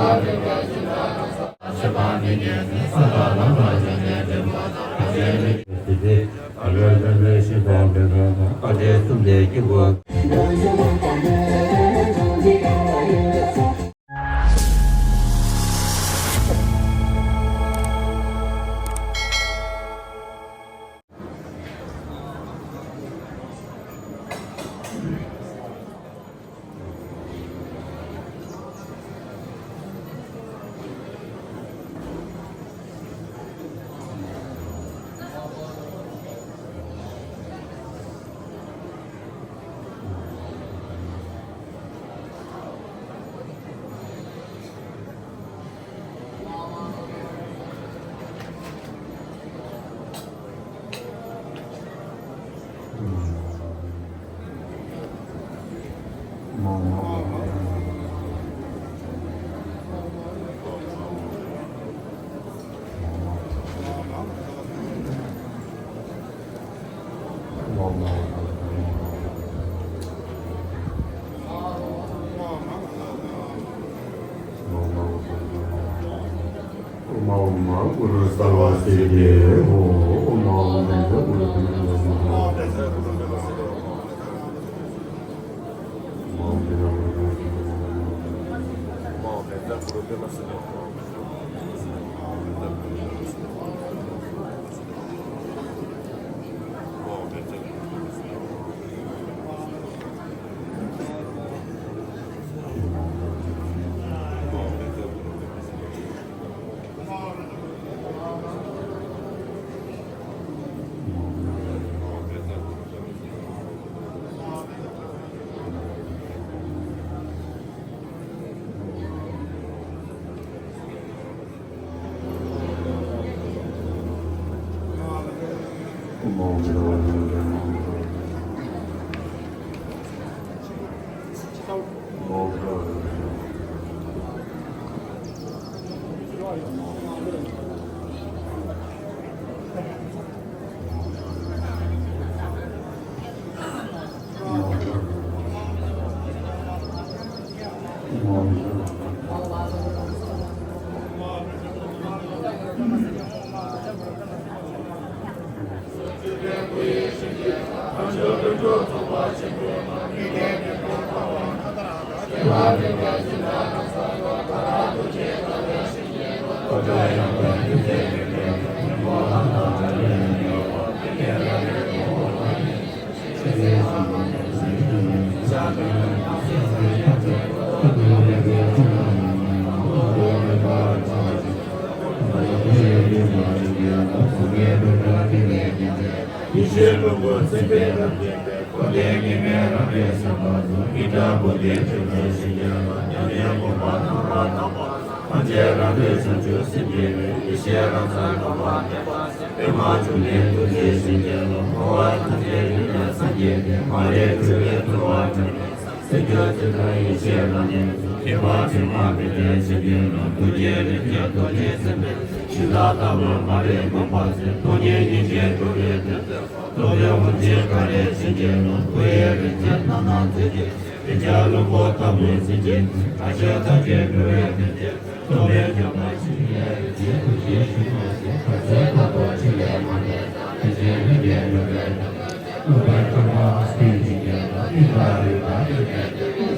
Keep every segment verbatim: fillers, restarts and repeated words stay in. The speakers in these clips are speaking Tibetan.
ཨོཾ་ཨཱཿ་གུ་རུ་སརྦ་སིདྡྷི་ཧོ། ཨོཾ་ཨཱཿ་གུ་རུ་སརྦ་སིདྡྷི་ཧོ། ཡེ་ཤེས་ཀླུང་དུ་ཚིམ་པའི་རབ་བརྟན་པའི། འཁོར་འདས་གཉིས་མེད་རབ་འབྱམས་སེམས་དཔའ་ཚོ། སྙིང་ཁྲག་དཔུང་གདན་ཆུ་ལྟར་བཞད་རྒྱ་ལ། མྱ་ངན་འཁོར་བ་ནང་ལ་སྡང་བ་ལ། ཐམས་ཅད་རང་གྲོལ་བྱང་ཆུབ་སེམས་ཀྱི་སྣང་བ། ཡེ་ཤེས་རང་སར་གང་བར་གནས་པ་ཙམ། པདྨ་འབྱུང་གནས་ཐུགས་རྗེའི་བྱིན་གྱིས་རློབས། འཁོར་བ་ཐམས་ཅད་ཡུལ་ལས་སངས་རྒྱས་ཏེ། མ་རིག་འཁྲུལ་པའི་འཁོར་བ་འཁྲུལ་པའི་སེམས། སེམས་བསྐྱོད་ཚུལ་དང་ཡེ་ཤེས་རང་གནས་སུ། ཐིམ་པ་ཐིམ་པ་དེ་འདྲའི་བྱིན་གྱིས་རློབས། ཐུགས་རྗེའི་རིགས་ཀྱི་རྡོ་རྗེའི་སེམས་དཔའ། ཞི་བདག་ལྟ་བུར་མ་རིག་ངོ་མ་ཟད། སྟོང་ཉིད་སྙིང་རྗེའི་གྲུབ་པའི་གདེང་ཚོགས། རྟོག་པའི་དབང་ཆེན་འགའ་རེ་བྱིན་གྱིས་རློབས། སྐུ་ཡི་རིགས་ཅན་རྣམ་སྣང་མཛོད་ཅིག་རིགས་ཆད་ལྷུན་པོ་ལྟ་བུའི་གཟི་བརྗིད་ཀྱིས། ལྷ་ཆོས་ཐམས་ཅད་འགྲོ་བའི་མཐུན་རྐྱེན། རྟོག་མེད་འཇམ་དཔལ་ཆེན་པོའི་རིགས་ཀྱི་ཐུགས་རྗེའི་ཞུན་མ་ཟད། བར་ཆད་དག་ཐོག་ཕྱིར་ལས་མ་འདས། ཐུགས་རྗེའི་ལྷུན་གྱིས་གྲུབ་པའི་གདེང་ཚོགས། ཀླུ་དཔལ་འཁོར་དང་ཨ་སྟི་བྱིན་གྱིས་རློབས། གཡུལ་དང་ལུས་དང་གཡུལ་མེད་པའི།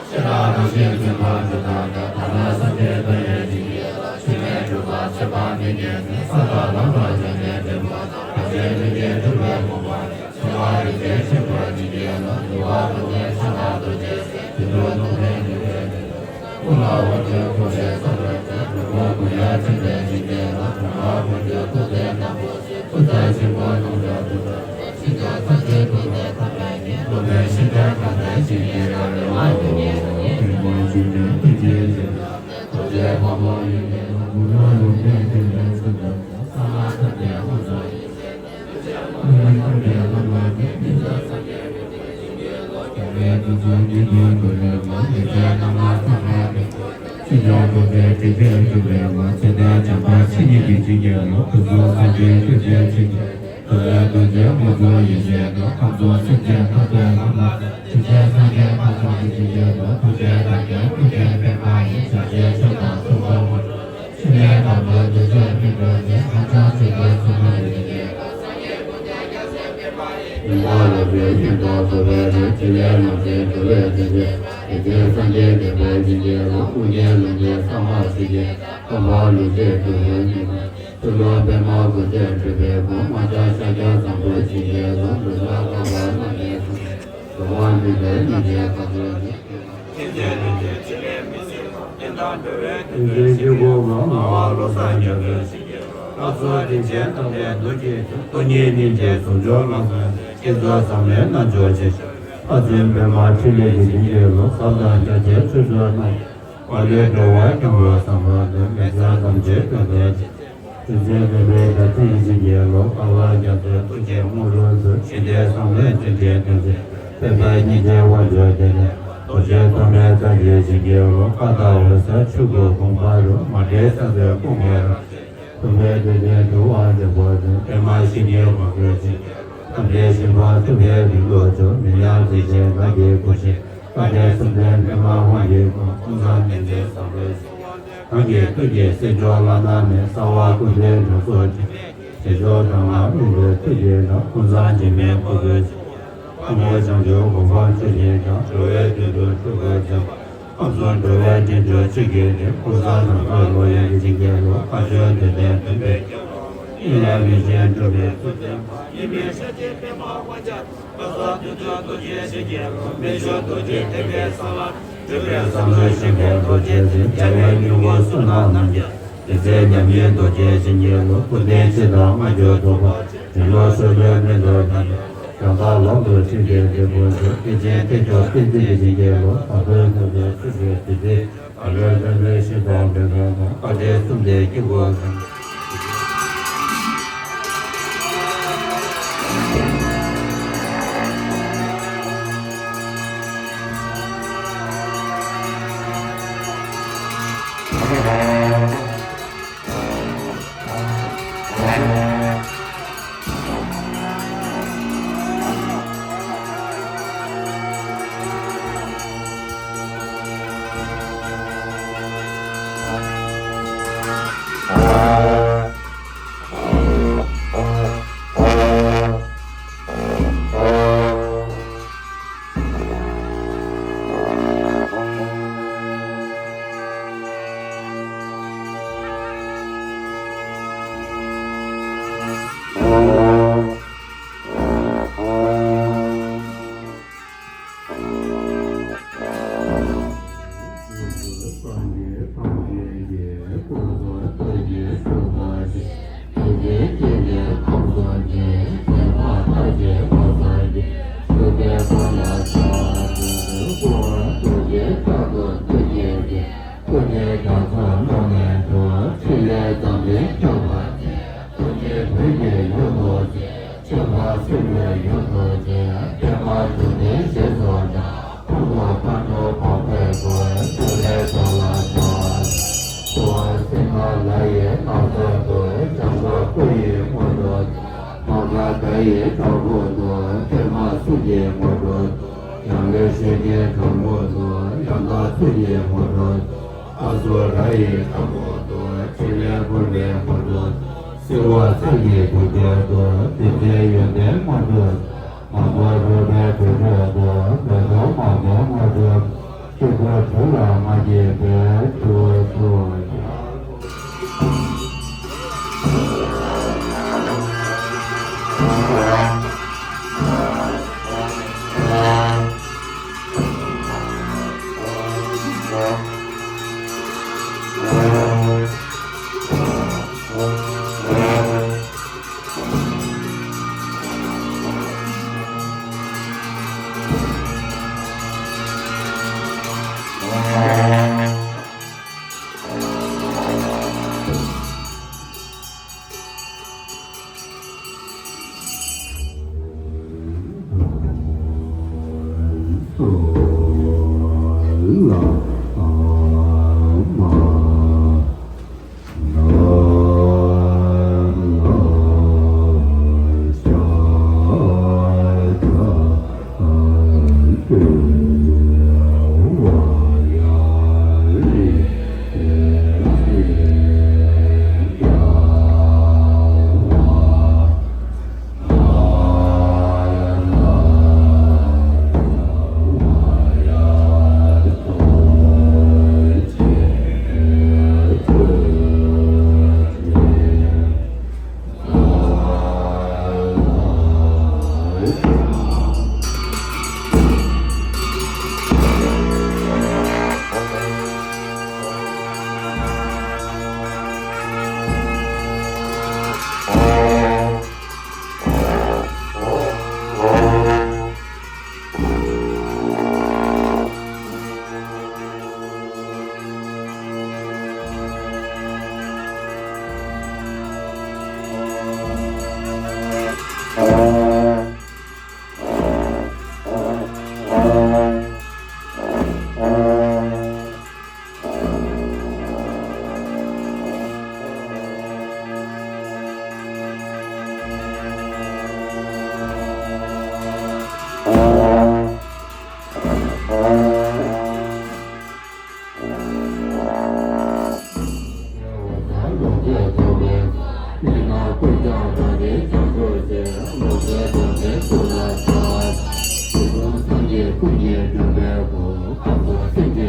ཤེས་རབ་རིན་ཆེན་འཛིན་པ་འདི་དག་ཀྱང་། ཐ་མ་སངས་རྒྱས་དང་ཡེ་ཤེས་ཀྱི། ཆོས་ཉིད་གྲུབ་པ་ཆེན་པོ་འདི་ཉིད་ནི། ས་དང་ལམ་དང་བྱང་ཆུབ་སྤྱོད་པ་དང་། ཐམས་ཅད་ལྷུན་གྱིས་གྲུབ་པའི་དགོངས་པ་ནི། ཚེ་དབང་རིན་ཆེན་ཆེན་པོ་བྱིན་གྱིས་རློབས། འདུལ་བ་ཀློང་ཆེན་ཤམ་བྷ་ཏོ་རྗེ་སོགས། དུད་འགྲོ་ཀླུ་ཕན་འདུལ་བའི་མི་ལུས། ཀུན་ལ་དབང་བསྒྱུར་འཁོར་བཅས་སྲོག་ལ་བཅོལ། ལྷུན་པོ་ཀུན་དབྱངས་ཆེན་པོའི་བྱིན་གྱིས་རློབས། ཕྲེང་བ་ཀུན་གྱི་ཐུགས་རྟེན་དམ་པོ་ཆེ། ཀུན་ཏུ་སྤྱན་དགུ་ནོར་བུས་གང་བརྒྱན། ཤིང་རྟ་ཐམས་ཅད་ཐུགས་ཀར་ཐིམ་པས་མཁྱེན། སློབ་དཔོན་ཤིང་རྟ་གང་ཚད་བྱིན་གྱིས་བརླབས་པའི་དབང་པོ་ཆེ། ཕྲེང་བ་བཅུ་བདུན་ཐུགས་རྗེའི་བྱིན་རླབས། རྡོ་རྗེ་ཕག་མོ་ཡི་གེ་ལ། གུ་རུ་ལུང་བསྟན་ཐིམ་པས་གསུང་རབ་ཀྱང་། གསང་སྔགས་ཐམས་ཅད་དབུ་མཛད་ཡེ་ཤེས་གནས། ཀུན་མཁྱེན་ཀུན་གྱི་བླ་མ་ཡི། ཉིན་ལྟར་སངས་རྒྱས་རིན་ཆེན་བྱིན་གྱིས་རློབས། རྒྱལ་བའི་ཐུགས་སྲས་ཀུན་གྱི་གོ་འཕང་མ། ཡེ་ཤེས་རྣམ་པར་ཐིམ་པས་ཐིམ་པས། ཆོས་རྒྱལ་ཀུན་གྱི་དྲིན་ཅན་གྱུར་པའི་མ། མཚན་ལྡན་བྱམས་པ་མཚན་ཉིད་ཀྱི་བྱིན་གྱིས་རློབས། ཕུན་སུམ་ཚོགས་པའི་ཐུགས་རྗེའི་བྱིན་གྱིས། ཐུབ་པའི་རྡོ་རྗེ་དབང་ཕྱུག་ཡེ་ཤེས་མགོན། ཁམས་གསུམ་སེམས་ཅན་ཐམས་ཅད་ལ་ཕན་ཕྱིར། སངས་རྒྱས་ཁམས་གསུམ་ཡེ་ཤེས་ཀྱི་རྡོ། ཐུགས་རྗེ་བདག་ཉིད་ཀུན་གྱི་པདྨ་ཡིན། བྱང་ཆུབ་སེམས་དཔའ་ཐུབ་པ་དབང་ཕྱུག་ཡེ་ཤེས་དང་པོའི་གདུལ་བྱའི་སྨིན་གྲོལ་ནི། ཁམས་བྱང་ཆུབ་ཀྱི་སེམས་དཔའ་ཡེ་ཤེས་ཀྱི་རྡོ། སེམས་དཔའ་རབ་ཏུ་ཡོན་ཏན་རྫོགས་པའི་རིགས། ཐིག་ལེ་ལམ་གྱི་འགྲོ་བའི་མཐུན་རྐྱེན། རིགས་ཅན་སངས་རྒྱས་བསྐྱེད་པའི་བྱིན་གྱིས་རློབས། དབུ་རྒྱན་ལུས་རྟེན་ས་མ་ཞེས་བྱའི། ལྷ་མོ་ལུས་རྩལ་འགྲུབ་པའི་ཉི་མ། ཚུལ་ཁྲིམས་པདྨ་འགོས་འདྲེན་སྒྲུབ་པའི་མགོན། རྨ་བྱ་ཤཱཀྱ་བཟང་པོའི་བྱིན་གྱིས་རློབས། འགྲོ་འདུལ་འཕགས་པ་རྣམས་ཀྱི་གཟུགས་ཅན། འགྲོ་བ་མི་འདའ་སྙིང་རྗེའི་བ་སྤུའི་གདུང་། ཐུགས་རྗེ་ལུས་ཀྱི་ཕྱི་ལས་མི་བཟད་པ། ཡོན་ཏན་འགྲོ་བའི་དོན་དུ་སྤྱི་བོ་གང་། ངག་དབང་བློ་བཟང་རྒྱ་མཚོའི་བྱིན་གྱིས་རློབས། ལྷ་ཚོགས་རིགས་ཅན་ཐམས་ཅད་རྡོ་རྗེའི་གདུང་། སྟོང་ཉིད་སྙིང་རྗེའི་ཟུང་འཇུག་ལམ་སྟོན་ཏེ། བསྐྱེད་རྫོགས་ཟབ་མོའི་རྣལ་འབྱོར་ཆེ་ཤོས། ལྷ་བཙུན་པདྨ་འཕྲིན་ལས་ཀྱི་བྱིན་གྱིས་རློབས། ཟབ་དང་རྒྱ་ཆེའི་ཁྲོས་ཆོས་རྣམས། མ་ལུས་འགྲོ་བ་སྐྱོང་བའི་བཟང་པོ་སྟོན། མི་བསྐྱོད་ཐམས་ཅད་ཀུན་ཏུ་རྗེ། རིག་འཛིན་རིག་པའི་བདག་ཉིད་བྱིན་གྱིས་རློབས། ཀ་བ་རྒྱ་མཚོའི་ཐུགས་ཀྱི་དངོས་གྲུབ་སྩོལ། ཞི་བདེའི་ཟབ་མོའི་རྩེ་འགྲན་སྟོན་ཅིང་། ཕན་པའི་སྙིང་རྗེའི་དབང་ཕྱུག་དེ་ནི། རྡོ་རྗེ་ཐོགས་མེད་རྩལ་གྱི་བྱིན་གྱིས་རློབས། ཀ་དག་འོད་གསལ་ཆོས་སྐུ་དགོངས་པ་རུ། མ་འདྲེས་ས་འཛིན་ཀུན་དགའི་རང་བཞིན། ཐུབ་པའི་གདུལ་བྱའི་འགྲོ་བ་འདྲེན་པ་ནི། པདྨ་བཤེས་གཉེན་དབང་ཕྱུག་ཆེ། ཐམས་ཅད་གཤེགས་པ་ཐུབ་པའི་རིགས་ལོ་ཅོག་མི་མཉམ་རིགས་ཅན་ངག་གི་སྐུ་ཆེན། བཀའ་དྲིན་གསུམ་ལྡན་པདྨ་དབང་གི་མགོན། ཀུན་བཟང་མིང་འཛིན་བཟང་པོའི་སྲིད་པ། གང་གི་ཐུགས་ཀྱི་སྲིད་མཆོག་བླ་ན་མེད། གསང་བ་ཀུན་འདུས་དྲང་སྲོང་འཆི་མེད་ཀྱི། རྗེས་ཕྱོགས་གྲངས་ལས་འོངས་པའི་ཐུགས་རྗེ་བདག་ཀུན་བཟང་འཇིགས་མེད་ཕུར་བུའི་ཚོགས། ལྷ་མོ་བྱང་ཆུབ་གོ་འཕང་མཆོག་གི་མགྲོན། འགྲོ་བའི་དོན་དུ་སྤྲུལ་སྐུ་མཛད་པ། ཁམས་གསུམ་འགྲོ་བའི་འདྲེན་མཆོག་ཆོས་ཀྱི་རིགས། ཀུན་བཟང་རྣམ་དག་བློ་ཡི་བྱིན་གྱིས་རློབས། བཀའ་ཆོས་འདོད་ལྡན་སྟོན་པའི་སྐྱེ་བོ། གཉིས་ལ་མི་ཕྱིན་འགྲོ་བའི་ཚུལ་སྟོན་པ། ཡིད་མི་ཤེས་ཀྱི་པདྨ་དབང་རྒྱལ། བཀའ་སྩལ་དོན་དུ་རྡོ་རྗེ་བཞིན་གྱི་རོ། མི་བསྐྱོད་རྡོ་རྗེ་ཐེག་པའི་ས་ལ། སྤྲུལ་པའི་ཟབ་མོ་ཞིང་ཁམས་རྡོ་རྗེ་འཛིན། རྒྱལ་བའི་མྱུ་གུ་བསོད་ནམས་རྣམས་ཀྱི། རིག་འཛིན་རྣམ་གཉིས་རྡོ་རྗེ་བཞིན་གྱི་རོ། ཀུན་ནས་འཆི་བདག་ལྔ་བཅུ་དུ་མ་ཆེ། ལོ་ཤོ་ལོའི་སྨན་གཏོར་དང་། ཡང་དག་ལམ་དུ་ཁྲིད་པའི་རིགས་པོ་ཆེ། སྐྱེས་ཆེན་ཐེག་མཆོག་བསྟན་འཛིན་གྱི་བྱིན་གྱིས་རློབས། ད་ལྟའི་ཐུགས་རྗེ་ཆེ་ཞུ་བའི་དུས་འདི། ཨ་ལས་ལས་ལས་ཤིང་ཏོག་འདྲེན་པ་དང་། བཀའ་དྲིན་གསུམ་ལྡན་སྐྱེ་དགུའི་གང་། ཆོས་འཕགས་སྲིད་པའི་ཡུལ་དུ་སྐྱེས། པདྨ་འབྱུང་གནས་ཞེས་སུ་གྲགས། ཕུར་བུ་མཁའ་འགྲོ་འཕགས་པའི་སྐུ། ཏུ་རེ་ཏོ་ལ་ཞེས་པ། ཏུ་བ་སིང་ཧ་ལ་ཡི་སྣ་ཚོགས་སུ། ལྕགས་ཀྱུ་སྐུ་ཡི་ངོ་བོར་གྱུར། མ་ག་དྷ་ཡི་བྲག་ཕུག་ཏུ། པདྨ་སེང་གེའི་ངོ་བོར་གྱུར། ཡང་ལེ་ཤེས་ཀྱི་བྲག་ཕུག་ཏུ། ཡང་དག་ཚུལ་གྱི་ངོ་བོར་གྱུར། ཨ་སུ་ར་ཡི་བྲག་ཕུག་ཏུ། ཕྲིན་ལས་ཕུར་བུའི་ངོ་བོར་གྱུར། བསིལ་བ་ཚལ་གྱི་དུས་སྦྱོར་དུ། བདུད་རྩིའི་ཡོན་ཏན་མངོན་དུ། མ་མགོ་རུས་པའི་དུར་ཁྲོད་དུ། མེ་ཏོག་མ་མགོ་མངོན་དུ། སྤྱི་བོར་གྲུ་ལ་མ་སྐྱེས་པའི། ཏུ་ཏུ་ཡ།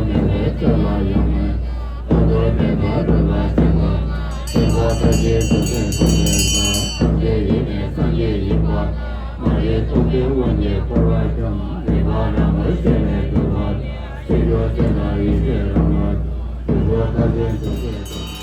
ལྡོག་མེད་པའི་ཆོས་ལ་ཡང་མོས། ལྡོག་ལྡོག་མེད་པར་རོལ་པར་བྱེད་པ། སྟོན་པ་ཐམས་ཅད་རྫོགས་ཆེན་ཐུགས་ཀྱི་རྗེ། ཐམས་ཅད་ཡེ་ནས་སངས་རྒྱས་ཡིན་པ། མ་རིག་སྟོང་གི་དབང་གིས་འཁོར་བར་འཁྱམས། རིག་པ་རང་ངོས་ཤེས་ནས་གྲོལ་བ། ཤེས་བྱ་ཤེས་རབ་ཡེ་ཤེས་རང་ངོ་། ལྡོག་ལྡོག་ཐམས་ཅད་རྫོགས་ཆེན་ཐུགས།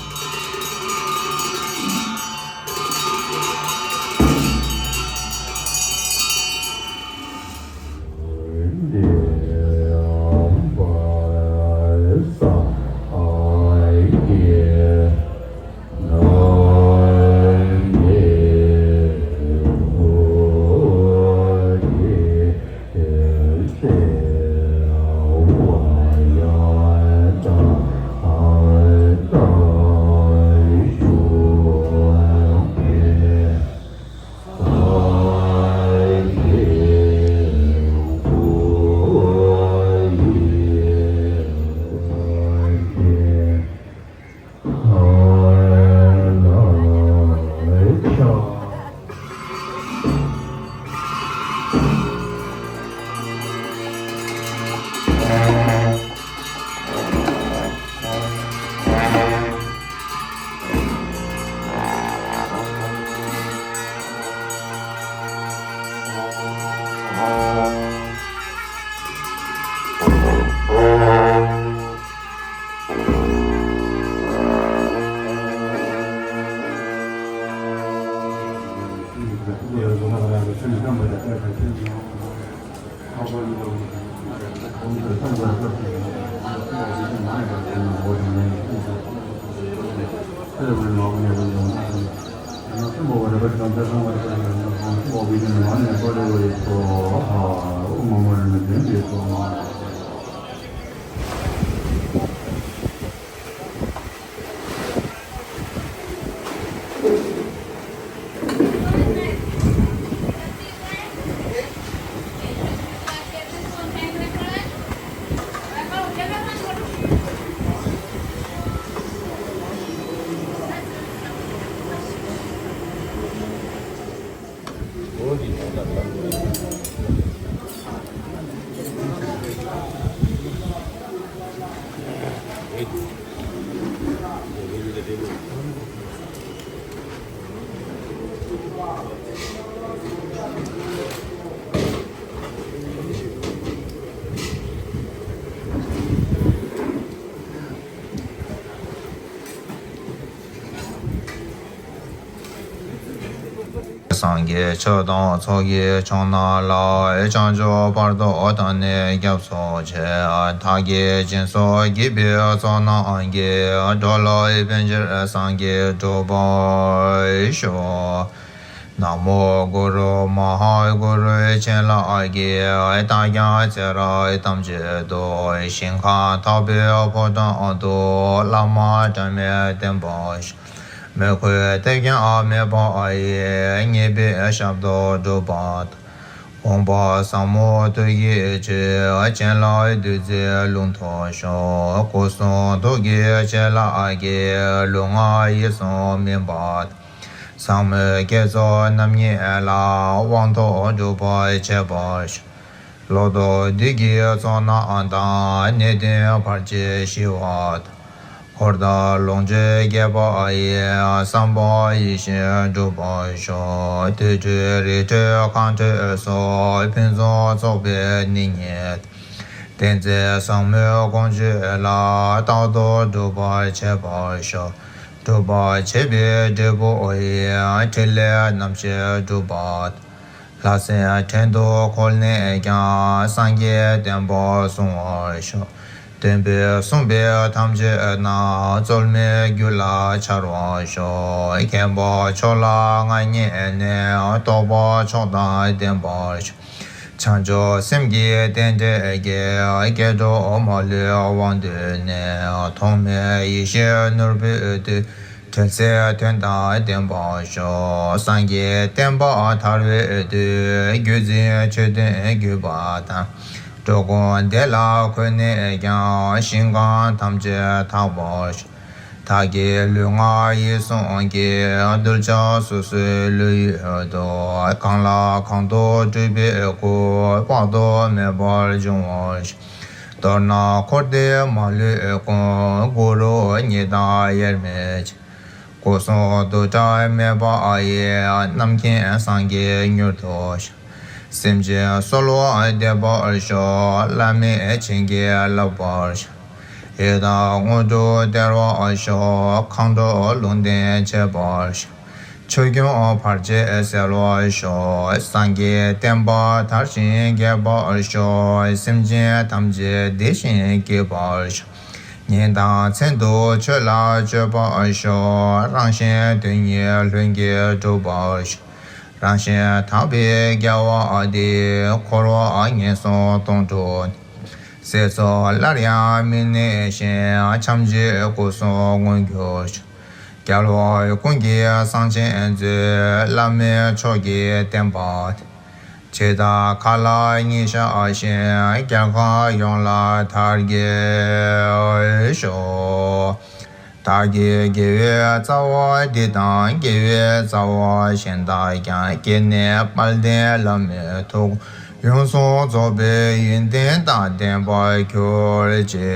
སངས་རྒྱས་ཆོས་དང་ཚོགས་ཀྱི་མཆོག་རྣམས་ལ། བྱང་ཆུབ་བར་དུ་བདག་ནི་སྐྱབས་སུ་མཆི། བདག་གིས་སྦྱིན་སོགས་བགྱིས་པའི་ཚོགས་རྣམས་ཀྱིས། འགྲོ་ལ་ཕན་ཕྱིར་སངས་རྒྱས་འགྲུབ་པར་ཤོག། ན་མོ་གུ་རུ་མ་ཧཱ་གུ་རུའི་བྱིན་རླབས་ཀྱིས། བདག་ཀྱང་ཚེ་རབས་ཐམས་ཅད་དུ། ཞིང་ཁམས་དག་པའི་ཕོ་བྲང་དུ། བླ་མ་དྲི་མེད་བརྟན་པར་ཤོག། མོས་གུས་དད་ཀྱང་མེད་པ་ཡི། ཉེས་པའི་ཞབས་ཏོག་སྒྲུབ་པ་དང་། དགོངས་པ་ཟབ་མོ་ཐུགས་ཀྱི་ཆོས། བྱིན་རླབས་བདུད་རྩིའི་ཀླུང་དུ་ཞུགས། སྐུ་གསུང་ཐུགས་ཀྱི་བྱིན་རླབས་ཀྱིས། ལུས་ངག་ཡིད་གསུམ་སྨིན་པ་དང་། ཟབ་མོའི་བསྐྱེད་རྫོགས་རྣམ་གཉིས་ལ། དབང་ཐོབ་གྲུབ་པར་བྱེད་པར་ཤོག། ལོག་རྟོག་བདུད་ཀྱི་ཚོགས་རྣམས་དང་། ནད་གདོན་བར་ཆད་ཞི་བ་དང་། འཁོར་དང་ལོངས་སྤྱོད་རྒྱས་པ་ཡི། བསམ་པ་ཡིད་བཞིན་འགྲུབ་པར་ཤོག། དུར་ཁྲོད་རི་ཁྲོད་གངས་ཁྲོད་སོགས། ཕུན་སུམ་ཚོགས་པའི་ནད་ཉེན་དང་། བསྟན་འཛིན་ཟབ་མོའི་དགོངས་བཅུད་ལ། རྟག་ཏུ་སྒྲུབ་པར་བྱེད་པར་ཤོག། སྒྲུབ་པར་བྱེད་པའི་འབྲས་བུ་ཡི། ཕྲིན་ལས་རྣམ་བཞི་འགྲུབ་པ་དང་། ལྷ་སྲིན་བྲན་དུ་འཁོལ་ནས་ཀྱང་། སངས་རྒྱས་བསྟན་པ་སྲུང་བར་ཤོག། སྟོན་པས་གསུངས་པའི་ཐམས་ཅད་རྣམས། རྩོལ་མེད་རྒྱུད་ལ་འཆར་བར་ཤོག། མཁྱེན་པ་མཆོག་ལ་མངའ་བརྙེས་ནས། རྟོགས་པ་མཆོག་དང་ལྡན་པར་ཤོག། བྱང་ཆུབ་སེམས་ཀྱི་རྟེན་འབྲེལ་གྱི། སྐྱེ་འགྲོ་མ་ལུས་དབང་སྡུད་ནས། ཐོགས་མེད་ཡེ་ཤེས་ནོར་བུའི་མཐུས། འཕྲལ་ཟད་དོན་དང་ལྡན་པར་ཤོག་སངས་རྒྱས་བསྟན་པ་དར་བའི་དུས། བརྒྱུད་འཛིན་ཆོས་ལྡན་བརྒྱུད་པ་དང་། འགྲོ་ཀུན་བདེ་ལ་འཁོད་ནས་ཀྱང་། ཞིང་ཁམས་ཐམས་ཅད་དག་པར་ཤོག་བདག་གི་ལུས་ངག་ཡིད་གསུམ་གྱི། གདུལ་བྱ་སོ་སོའི་བློ་ཡུལ་དུ། གང་ལ་གང་འདུལ་སྤྲུལ་པའི་སྐུ། དཔག་ཏུ་མེད་པར་འབྱུང་བར་ཤོག་མདོར་ན་འཁོར་འདས་མ་ལུས་ཀུན། གུ་རུ་ཉིད་དང་དབྱེར་མེད་ཅིང་། སྐུ་གསུང་ཐུགས་བྲལ་མེད་པ་ཡི། རྣམ་མཁྱེན་སངས་རྒྱས་མྱུར་དུ་ཤོག་སེམས་ཅན་གསོལ་བ་འདེབས་པར་ཤོག་བླ་མེད་བྱིན་གྱིས་བརླབ་པར་ཤོག་ཡི་དྭགས་དངོས་གྲུབ་སྟེར་བར་ཤོག་མཁའ་འགྲོ་ལུང་བསྟན་འཆད་པར་ཤོག་ཆོས་སྐྱོང་བར་ཆད་སེལ་བར་ཤོག་སངས་རྒྱས་བསྟན་པ་དར་ཞིང་རྒྱས་པར་ཤོག་སེམས་ཅན་ཐམས་ཅད་བདེ་ཞིང་སྐྱིད་པར་ཤོག་ཉིན་དང་མཚན་དུ་ཆོས་ལ་སྤྱོད་པར་ཤོག་རང་གཞན་དོན་གཉིས་ལྷུན་གྱིས་གྲུབ་པར་ཤོག་རང་གཞན་དག་པའི་དགེ་བ་འདིས། འཁོར་བ་ངན་སོང་སྟོང་གྲོལ་ནས། ཚེ་སྲོག་སླར་ཡང་མི་གནས་ཤིང་། ཐམས་ཅད་སྐུ་གསུམ་མངོན་གྱུར་ཤོག་རྒྱལ་བ་ཀུན་གྱི་གསང་ཆེན་མཛོད། བླ་མེད་མཆོག་གི་བསྟན་པ་འདི། ཇི་ལྟར་མཁའ་ལ་གཉིས་བཞག་བཞིན། རྒྱལ་ཁམས་ཡོངས་ལ་དར་རྒྱས་ཤོག་བདག་གི་དགེ་བའི་རྩ་བ་འདི་དང་། དགེ་བའི་རྩ་བ་གཞན་དག་ཀྱང་། སྐྱེ་གནས་དཔལ་ལྡན་བླ་མའི་ཐུགས། ཡོངས་སུ་རྫོགས་པའི་ཡོན་ཏན་དང་ལྡན་པར་གྱུར་ཅིག་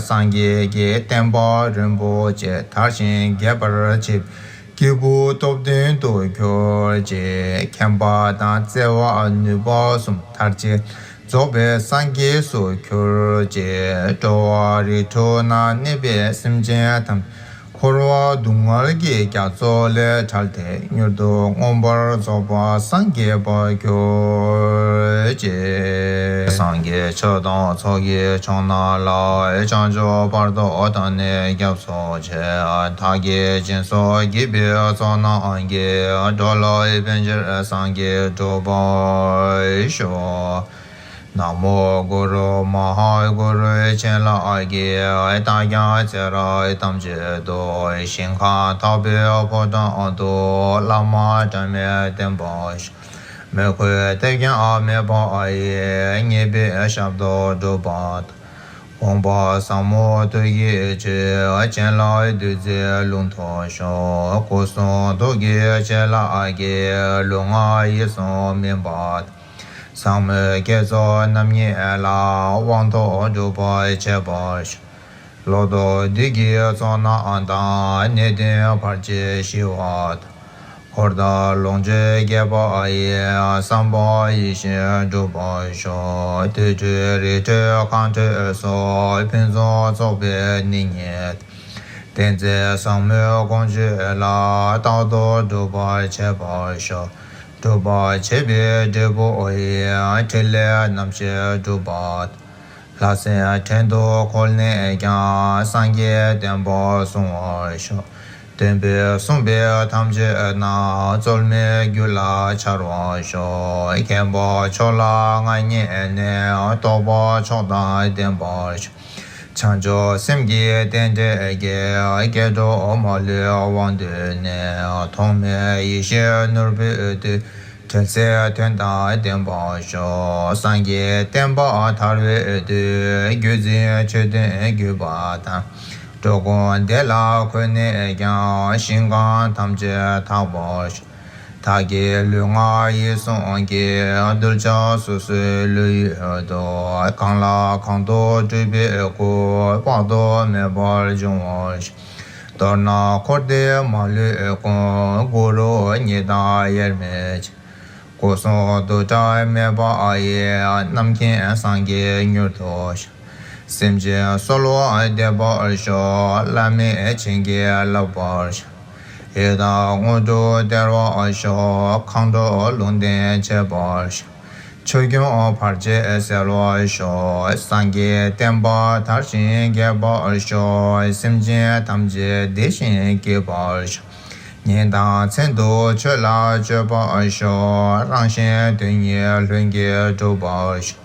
སངས་རྒྱས་ཀྱི་བསྟན་པ་རིན་པོ་ཆེ། དར་ཞིང་རྒྱས་པར་བྱེད་པའི་སྐྱེས་བུ་སྟོབས་ལྡན་དུ་གྱུར་ཅིག་མཁྱེན་པ་དང་བརྩེ་བ་ནུས་པ་གསུམ། མཐར་ཕྱིན་རྫོགས་པའི་སངས་རྒྱས་སུ་གྱུར་ཅིག་འགྲོ་བ་རིགས་དྲུག་ན་གནས་པའི་སེམས་ཅན་ཐམས་ཅད། འཁོར་བ་སྡུག་བསྔལ་གྱི་རྒྱ་མཚོ་ལས་བསྒྲལ་ཏེ། མྱུར་དུ་མངོན་པར་རྫོགས་པར་སངས་རྒྱས་པར་གྱུར་ཅིག་སངས་རྒྱས་ཆོས་དང་ཚོགས་ཀྱི་མཆོག་རྣམས་ལ། བྱང་ཆུབ་བར་དུ་བདག་ནི་སྐྱབས་སུ་མཆི། བདག་གིས་སྦྱིན་སོགས་བགྱིས་པའི་ཚོགས་རྣམས་ཀྱིས། འགྲོ་ལ་ཕན་ཕྱིར་སངས་རྒྱས་འགྲུབ་པར་ཤོག་ན་མོ་གུ་རུ་མ་ཧཱ་གུ་རུ་ཤཱི་ལ་གིས། བདག་ཀྱང་ཚེ་རབས་ཐམས་ཅད་དུ། ཞིང་ཁམས་དག་པའི་ཕོ་བྲང་དུ། བླ་མ་དྲི་མེད་བརྟན་པར་ཤོག་མོས་གུས་གཏོར་སྐྱོན་མེད་པ་ཡིས། ཉེས་པའི་ཞབས་ཏོག་སྒྲུབ་པ་དང་། དགོངས་པ་ཟབ་མོ་ཐུགས་ཀྱི་ཆོས། སྦྱིན་ལ་བདུད་རྩིའི་རླུང་འཐུང་ཤོག་སྐུ་གསུང་ཐུགས་ཀྱི་བྱིན་རླབས་ཀྱིས། ལུས་ངག་ཡིད་གསུམ་སྨིན་པ་དང་། ཟབ་མོའི་བསྐྱེད་རྫོགས་རྣམ་གཉིས་ལ། དབང་ཐོབ་གྲུབ་པར་བྱེད་པར་ཤོག་ལོག་རྟོག་བདུད་ཀྱི་ཚོགས་རྣམས་དང་། ནད་གདོན་བར་ཆད་ཞི་བ་དང་། འཁོར་དང་ལོངས་སྤྱོད་རྒྱས་པ་ཡི། བསམ་པ་ཡིད་བཞིན་འགྲུབ་པར་ཤོག་དུར་ཁྲོད་རི་ཁྲོད་གངས་ཁྲོད་སོགས། ཕུན་སུམ་ཚོགས་པའི་ནད་གཉིས་དང་། བསྟན་འཛིན་ཟབ་མོའི་དགོངས་བཅུད་ལ། རྟག་ཏུ་སྒྲུབ་པར་བྱེད་པར་ཤོག་སྒྲུབ་པར་བྱེད་པའི་འབྲས་བུ་ཡི། ཕྲིན་ལས་རྣམ་བཞི་འགྲུབ་པ་དང་། ལྷ་སྲིན་བྲན་དུ་འཁོལ་ནས་ཀྱང་། སངས་རྒྱས་བསྟན་པ་སྲུང་བར་ཤོག་སྟོན་པས་གསུངས་པའི་ཐམས་ཅད་རྣམས། རྩོལ་མེད་རྒྱུད་ལ་འཆར་བར་ཤོག་མཁྱེན་པ་མཆོག་ལ་མངའ་བརྙེས་ནས། རྟོགས་པ་མཆོག་དང་ལྡན་པར་ཤོག་བྱང་ཆུབ་སེམས་ཀྱི་རྟེན་འབྲེལ་གྱི། སྐྱེ་འགྲོ་མ་ལུས་དབང་སྡུད་ནས། ཐོགས་མེད་ཡེ་ཤེས་ནོར་བུའི་མཐུས། འཕྲལ་ཟད་དོན་དང་ལྡན་པར་ཤོག་སངས་རྒྱས་བསྟན་པ་དར་བའི་དུས། བརྒྱུད་འཛིན་ཆོས་ལྡན་བརྒྱུད་པ་དང་། འགྲོ་ཀུན་བདེ་ལ་འཁོད་ནས་ཀྱང་། ཞིང་ཁམས་ཐམས་ཅད་དག་པར་ཤོག་བདག་གི་ལུས་ངག་ཡིད་གསུམ་གྱི། གདུལ་བྱ་སོ་སོའི་བློ་ཡུལ་དུ། གང་ལ་གང་འདུལ་སྤྲུལ་པའི་སྐུ། དཔག་ཏུ་མེད་པར་འབྱུང་བར་ཤོག་མདོར་ན་འཁོར་འདས་མ་ལུས་ཀུན། གུ་རུ་ཉིད་དང་དབྱེར་མེད་ཅིང་། སྐུ་གསུང་ཐུགས་བྲལ་མེད་པ་ཡི། རྣམ་མཁྱེན་སངས་རྒྱས་མྱུར་དུ་ཤོག་སེམས་ཅན་གསོལ་བ་འདེབས་པར་ཤོག་བླ་མེད་བྱིན་གྱིས་བརླབ་པར་ཤོག་ཡི་དྭགས་དངོས་གྲུབ་སྟེར་བར་ཤོག་མཁའ་འགྲོ་ལུང་བསྟན་འཆད་པར་ཤོག་ཆོས་སྐྱོང་བར་ཆད་སེལ་བར་ཤོག་སངས་རྒྱས་བསྟན་པ་དར་ཞིང་རྒྱས་པར་ཤོག་སེམས་ཅན་ཐམས་ཅད་བདེ་ཞིང་སྐྱིད་པར་ཤོག་ཉིན་དང་མཚན་དུ་ཆོས་ལ་སྤྱོད་པར་ཤོག། རང་གཞན་དོན་གཉིས་ལྷུན་གྱིས་གྲུབ་པར་ཤོག།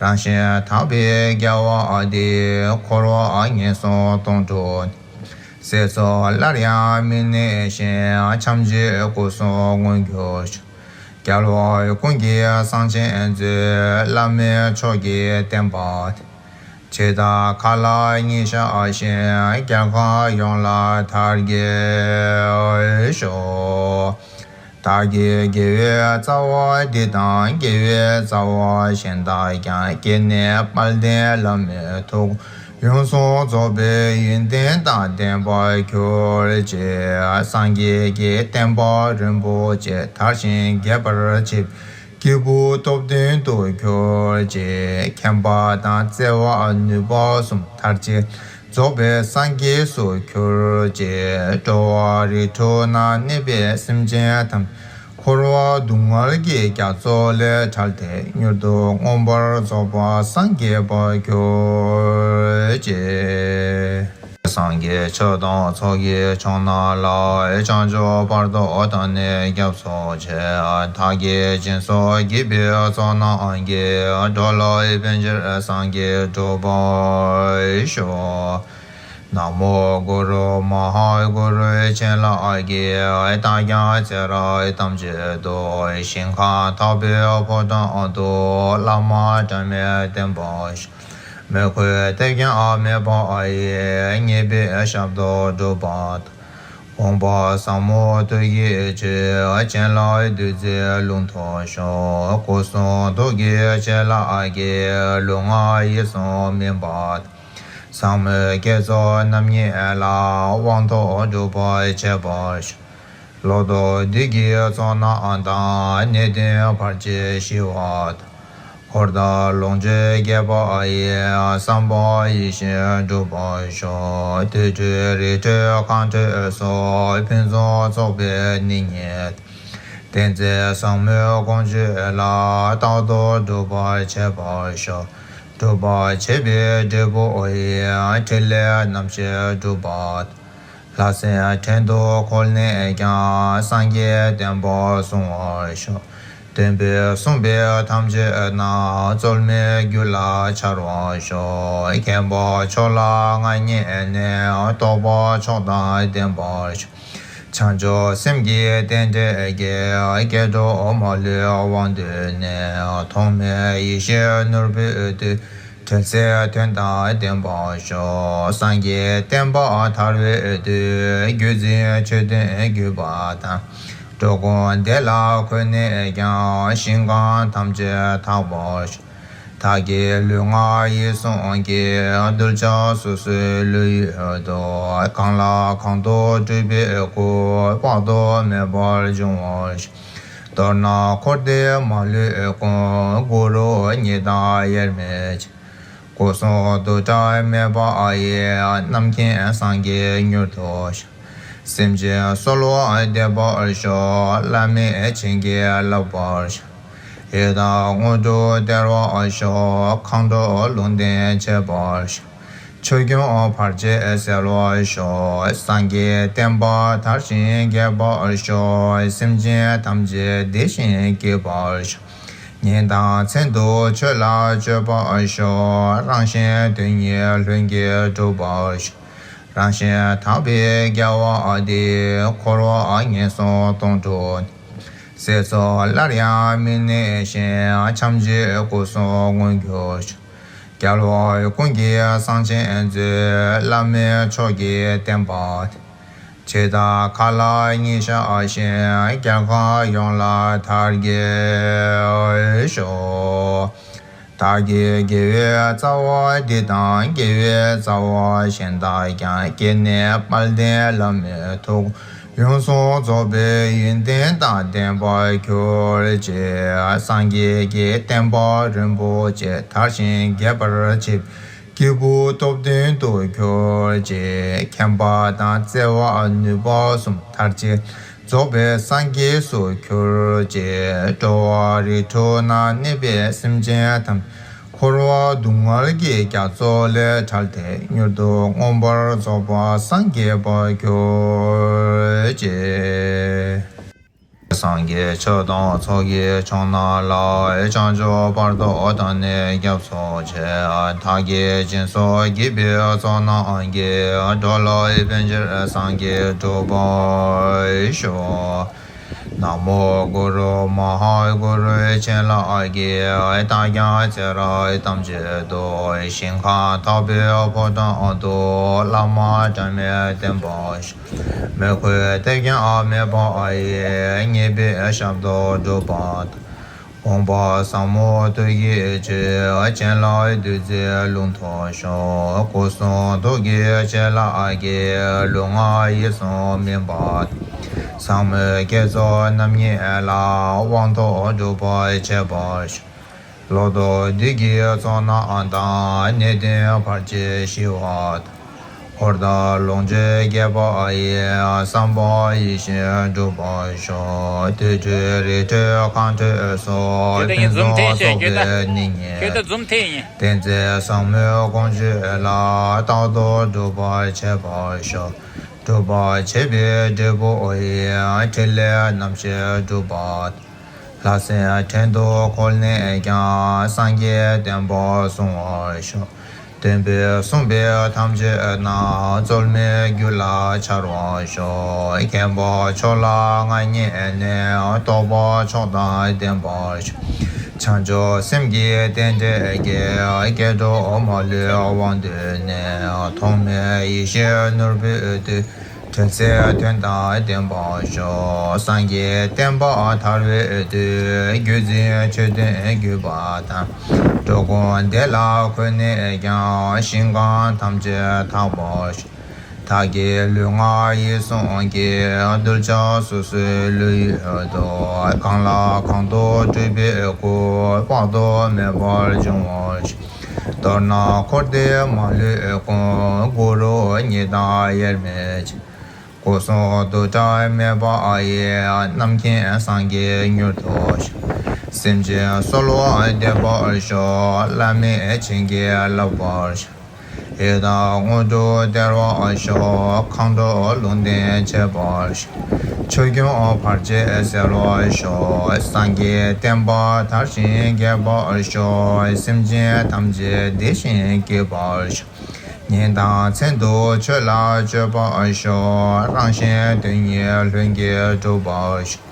རང་གཞན་དག་པའི་དགེ་བ་འདིས་འཁོར་བ་ངན་སོང་སྟོང་གྲོལ། སྲིད་མཚོ་སླར་ཡང་མི་གནས་ཤིང་། ཕྱམ་གཅིག་སྐུ་གསུམ་མངོན་གྱུར་ཤོག། རྒྱལ་བ་ཀུན་གྱི་གསང་ཆེན་མཛོད། བླ་མེད་མཆོག་གི་བསྟན་པ། ཇི་ལྟར་མཁའ་ལ་སྙིང་ཤར་བཞིན། རྒྱལ་ཁམས་ཡོངས་ལ་དར་རྒྱས་ཤོག། བདག་གི་དགེ་བའི་རྩ་བ་འདི་དང་། དགེ་བའི་རྩ་བ་གཞན་དག་ཀྱང་། བསྐྱེད་ནས་དཔལ་ལྡན་བླ་མའི་ཐུགས། ཡོངས་སུ་རྫོགས་པའི་ཡོན་ཏན་དང་ལྡན་པར་གྱུར་ཅིག། སངས་རྒྱས་ཀྱི་བསྟན་པ་རིན་པོ་ཆེ། དར་ཞིང་རྒྱས་པར་བྱེད། སྐྱེས་བུ་སྟོབས་ལྡན་དུ་གྱུར་ཅིག། མཁྱེན་པ་དང་བརྩེ་བ་ནུས་པ་གསུམ། མཐར་ཕྱིན་རྫོགས་པའི་སངས་རྒྱས་སུ་གྱུར་ཅིག། འགྲོ་བ་རིགས་དྲུག་ན་གནས་པའི་སེམས་ཅན་ཐམས་ཅད། འཁོར་བ་སྡུག་བསྔལ་གྱི་རྒྱ་མཚོ་ལས་བསྒྲལ་ཏེ། མྱུར་དུ་མངོན་པར་རྫོགས་པར་སངས་རྒྱས་པར་གྱུར་ཅིག། སངས་རྒྱས་ཆོས་དང་ཚོགས་ཀྱི་མཆོག་རྣམས་ལ། བྱང་ཆུབ་བར་དུ་བདག་ནི་སྐྱབས་སུ་མཆི། བདག་གིས་སྦྱིན་སོགས་བགྱིས་པའི་ཚོགས་རྣམས་ཀྱིས། འགྲོ་ལ་ཕན་ཕྱིར་སངས་རྒྱས་འགྲུབ་པར་ཤོག། ན་མོ་གུ་རུ་མ་ཧཱ་གུ་རུ་ཆེན་ལགས་ཀྱིས། བདག་ཀྱང་ཚེ་རབས་ཐམས་ཅད་དུ། ཞིང་ཁམས་དག་པའི་ཕོ་བྲང་དུ། བླ་མ་དྲི་མེད་བརྟན་པར་ཤོག། མོས་གུས་དད་ཀྱང་མེད་པ་ཡིས། ཉེས་པའི་ཞབས་ཏོག་སྒྲུབ་པ་དང་། དགོངས་པ་ཟབ་མོ་ཐུགས་ཀྱི་ཆོས། བྱིན་རླབས་བདུད་རྩིའི་ཀླུང་དུ་ཤོག། སྐུ་གསུང་ཐུགས་ཀྱི་བྱིན་རླབས་ཀྱིས། ལུས་ངག་ཡིད་གསུམ་སྨིན་པ་དང་། ཟབ་མོའི་དགེ་ཚོགས་རྣམ་གཉིས་ལ། དབང་ཐོབ་གྲུབ་པར་བྱེད་པར་ཤོག། ལོག་རྟོག་བདུད་ཀྱི་ཚོགས་རྣམས་དང་། ནད་གདོན་བར་ཆད་ཞི་བ་དང་། འཁོར་དང་ལོངས་སྤྱོད་རྒྱས་པ་ཡི། བསམ་པ་ཡིད་བཞིན་འགྲུབ་པར་ཤོག། དུར་ཁྲོད་རི་ཁྲོད་གངས་ཁྲོད་སོགས། ཕུན་སུམ་ཚོགས་པའི་གནས་རྙེད། བསྟན་འཛིན་ཟབ་མོའི་དགོངས་བཅུད་ལ། རྟག་ཏུ་སྒྲུབ་པར་བྱེད་པར་ཤོག། སྒྲུབ་པར་བྱེད་པའི་འབྲས་བུ་ཡི། ཕྲིན་ལས་རྣམ་བཞི་འགྲུབ་པ་དང་། ལྷ་སྲིན་བྲན་དུ་འཁོལ་ནས་ཀྱང་། སངས་རྒྱས་བསྟན་པ་སྲུང་བར་ཤོག། སྟོན་པས་གསུངས་པའི་ཐམས་ཅད་རྣམས། རྩོལ་མེད་རྒྱུད་ལ་འཆར་བར་ཤོག། མཁྱེན་པ་མཆོག་ལ་མངའ་བརྙེས་ནས། རྟོགས་པ་མཆོག་དང་ལྡན་པར་ཤོག། བྱང་ཆུབ་སེམས་ཀྱི་རྟེན་འབྲེལ་གྱིས། སྐྱེ་འགྲོ་མ་ལུས་དབང་དུས་ནས། ཐོགས་མེད་ཡེ་ཤེས་ནོར་བུས་བཏུད། དྲན་ཚེ་དོན་དང་ལྡན་པར་ཤོག། སངས་རྒྱས་བསྟན་པ་དར་བའི་དུས། བརྒྱུད་འཛིན་ཆོས་དོན་བརྒྱུད་པ་དང་། འགྲོ་ཀུན་བདེ་ལ་འཁོད་ནས་ཀྱང་། ཞིང་ཁམས་ཐམས་ཅད་དག་པར་ཤོག། བདག་གི་ལུས་ངག་ཡིད་གསུམ་གྱི། གདུལ་བྱ་སོ་སོའི་ལུས་ཡུལ་དུ། གང་ལ་གང་འདུལ་སྤྲུལ་པའི་སྐུ། དཔག་ཏུ་མེད་པར་འབྱུང་བར་ཤོག། མདོར་ན་འཁོར་འདས་མ་ལུས་ཀུན། གུ་རུ་ཉིད་དང་དབྱེར་མེད་ཅིང་། སྐུ་གསུང་རྡོ་རྗེ་མེད་པ་ཡི། རྣམ་མཁྱེན་སངས་རྒྱས་མྱུར་དུ་ཤོག། སེམས་ཅན་གསོལ་བ་འདེབས་པར་ཤོག། བླ་མས་བྱིན་གྱིས་བརླབ་པར་ཤོག། ཡི་དྭགས་དངོས་གྲུབ་སྟེར་བར་ཤོག། མཁའ་འགྲོ་ལུང་བསྟན་བྱེད་པར་ཤོག། ཆོས་སྐྱོང་བར་ཆད་སེལ་བར་ཤོག། སངས་རྒྱས་བསྟན་པ་དར་ཞིང་རྒྱས་པར་ཤོག། སེམས་ཅན་ཐམས་ཅད་བདེ་ཞིང་སྐྱིད་པར་ཤོག། ཉིན་དང་མཚན་དུ་ཆོས་ལ་སྤྱོད་པར་ཤོག། རང་གཞན་དོན་གཉིས་ལྷུན་གྱིས་གྲུབ་པར་ཤོག། རང་གཞན་དག་པའི་དགེ་བ་འདིས། འཁོར་བ་ངན་སོང་སྟོང་གྲོལ། སྲིད་མཚོ་སླར་ཡང་མི་གནས་ཤིང་། ཕྱམ་གཅིག་སྐུ་གསུམ་མངོན་གྱུར་ཤོག། རྒྱལ་བ་ཀུན་གྱི་གསང་ཆེན་མཛོད། བླ་མེད་མཆོག་གི་བསྟན་པ། ཇི་ལྟར་མཁའ་ལ་སྙིང་ཤར་བཞིན། རྒྱལ་ཁམས་ཡོངས་ལ་དར་རྒྱས་ཤོག། བདག་གི་དགེ་བའི་རྩ་བ་འདི་དང་། དགེ་བའི་རྩ་བ་གཞན་དག་ཀྱང་། བསྐྱེད་ནས་དཔལ་ལྡན་བླ་མའི་ཐུགས། ཡོངས་སུ་རྫོགས་པའི་ཡོན་ཏན་དང་ལྡན་པར་གྱུར་ཅིག། སངས་རྒྱས་ཀྱི་བསྟན་པ་རིན་པོ་ཆེ། དར་ཞིང་རྒྱས་པར་བྱེད། སྐྱེས་བུ་སྟོབས་ལྡན་དུ་གྱུར་ཅིག། མཁྱེན་པ་དང་བརྩེ་བ་ནུས་པ་གསུམ། མཐར་ཕྱིན་རྫོགས་པའི་སངས་རྒྱས་སུ་གྱུར་ཅིག། འགྲོ་བ་རིགས་དྲུག་ན་གནས་པའི་སེམས་ཅན་ཐམས་ཅད། འཁོར་བ་སྡུག་བསྔལ་གྱི་རྒྱ་མཚོ་ལས་བསྒྲལ་ཏེ། མྱུར་དུ་མངོན་པར་རྫོགས་པར་སངས་རྒྱས་པར་གྱུར་ཅིག། སངས་རྒྱས་ཆོས་དང་ཚོགས་ཀྱི་མཆོག་རྣམས་ལ། བྱང་ཆུབ་བར་དུ་བདག་ནི་སྐྱབས་སུ་མཆི། བདག་གིས་སྦྱིན་སོགས་བགྱིས་པའི་ཚོགས་རྣམས་ཀྱིས། འགྲོ་ལ་ཕན་ཕྱིར་སངས་རྒྱས་འགྲུབ་པར་ཤོག། ན་མོ་གུ་རུ་མ་ཧཱ་གུ་རུ་ཤཱི་ལ་ཨ་ཏྱ་ཨ་ཛྙཱ་ཙེ་ར་ཐམས་ཅད་དུ། ཞིང་ཁམས་དག་པའི་ཕོ་བྲང་དུ། བླ་མ་དྲི་མེད་བརྟན་པར་ཤོག། མོས་གུས་དད་ཀྱང་མེད་པ་ཡི། ཉེས་པའི་ཞབས་ཏོག་སྒྲུབ་པ་དང་། དགོངས་པ་ཟབ་མོ་ཐུགས་ཀྱི་ཆོས། སྤྱན་ལ་བདུད་རྩིའི་ལུང་རྟོགས་ཤོག། སྐུ་གསུང་ཐུགས་ཀྱི་ཆོས་ལ་དགྱེས། ལུས་ངག་ཡིད་གསུམ་སྨིན་པ་དང་། ཟབ་མོའི་བསྐྱེད་རྫོགས་རྣམ་གཉིས་ལ། དབང་ཐོབ་སྒྲུབ་པར་བྱེད་པར་ཤོག། ལོག་རྟོག་བདུད་ཀྱི་ཚོགས་རྣམས་དང་། ནད་གདོན་བར་ཆད་ཞི་བ་དང་། འཁོར་དང་ལོངས་སྤྱོད་རྒྱས་པ་ཡི། བསམ་པ་ཡིད་བཞིན་འགྲུབ་པར་ཤོག། དུར་ཁྲོད་རི་ཁྲོད་གངས་ཁྲོད་སོགས། ཁྱོད་ད་ཡིན་འཛུམ་ཐེངས་ཡིན། ཁྱོད་ད་ཁྱོད་ད་འཛུམ་ཐེངས་ཡིན། བསྟན་འཛིན་ཟབ་མོའི་དགོངས་བཞེད་ལ། རྟག་ཏུ་སྒྲུབ་པར་བྱེད་པར་ཤོག། སྒྲུབ་པར་བྱེད་པའི་འབྲས་བུ་ཡི། ཕྲིན་ལས་རྣམ་བཞི་སྒྲུབ་པ་དང་། ལྷ་སྲིན་བྲན་དུ་བཀོལ་ནས་ཀྱང་། སངས་རྒྱས་བསྟན་པ་སྲུང་བར་ཤོག། སྟོན་པས་གསུངས་པའི་ཐམས་ཅད་རྣམས། རྩོལ་མེད་རྒྱུད་ལ་འཆར་བར་ཤོག། མཁན་པོ་མཆོག་ལ་མངའ་བརྙེས་ནས། རྟོགས་པ་མཆོག་དང་ལྡན་པར་ཤོག། བྱང་ཆུབ་སེམས་ཀྱི་རྟེན་འབྲེལ་གྱིས། སྐྱེ་འགྲོ་མ་ལུས་དབང་དུ་གནས། ཐོགས་མེད་ཡེ་ཤེས་ནོར་བུས་བཏུད། དྲན་ཚེ་དོན་དང་ལྡན་པར་ཤོག། སངས་རྒྱས་བསྟན་པ་དར་བའི་དུས། བརྒྱུད་འཛིན་ཆོས་སྟོན་བརྒྱུད་པ་དང་། འགྲོ་ཀུན་བདེ་ལ་འཁོད་ནས་ཀྱང་། ཞིང་ཁམས་ཐམས་ཅད་དག་པར་ཤོག། བདག་གི་ལུས་ངག་ཡིད་གསུམ་གྱི། གདུལ་བྱ་སོ་སོའི་ལྷོད་ཡུལ་དུ། གང་ལ་གང་འདུལ་སྤྲུལ་པའི་སྐུ། དཔག་ཏུ་མེད་པར་འབྱུང་བར་ཤོག། མདོར་ན་འཁོར་འདས་མ་ལུས་ཀུན། གུ་རུ་ཉིད་དང་དབྱེར་མེད་ཅིང་། སྐུ་གསུང་རྡོ་རྗེ་མེད་པ་ཡི། རྣམ་མཁྱེན་སངས་རྒྱས་མྱུར་ཐོབ་ཤོག། སེམས་ཅན་གསོལ་བ་འདེབས་པར་ཤོག། བླ་མས་བྱིན་གྱིས་བརླབ་པར་ཤོག། ཡི་དྭགས་དངོས་གྲུབ་སྟེར་བར་ཤོག། མཁའ་འགྲོ་ལུང་བསྟན་བྱེད་པར་ཤོག། ཆོས་སྐྱོང་བར་ཆད་སེལ་བར་ཤོག། སངས་རྒྱས་བསྟན་པ་དར་ཞིང་རྒྱས་པར་ཤོག། སེམས་ཅན་ཐམས་ཅད་བདེ་ཞིང་སྐྱིད་པར་ཤོག། ཉིན་དང་མཚན་དུ་ཆོས་ལ་སྤྱོད་པར་ཤོག། རང་གཞན་དོན་གཉིས་ལྷུན་གྱིས་གྲུབ་པར་ཤོག།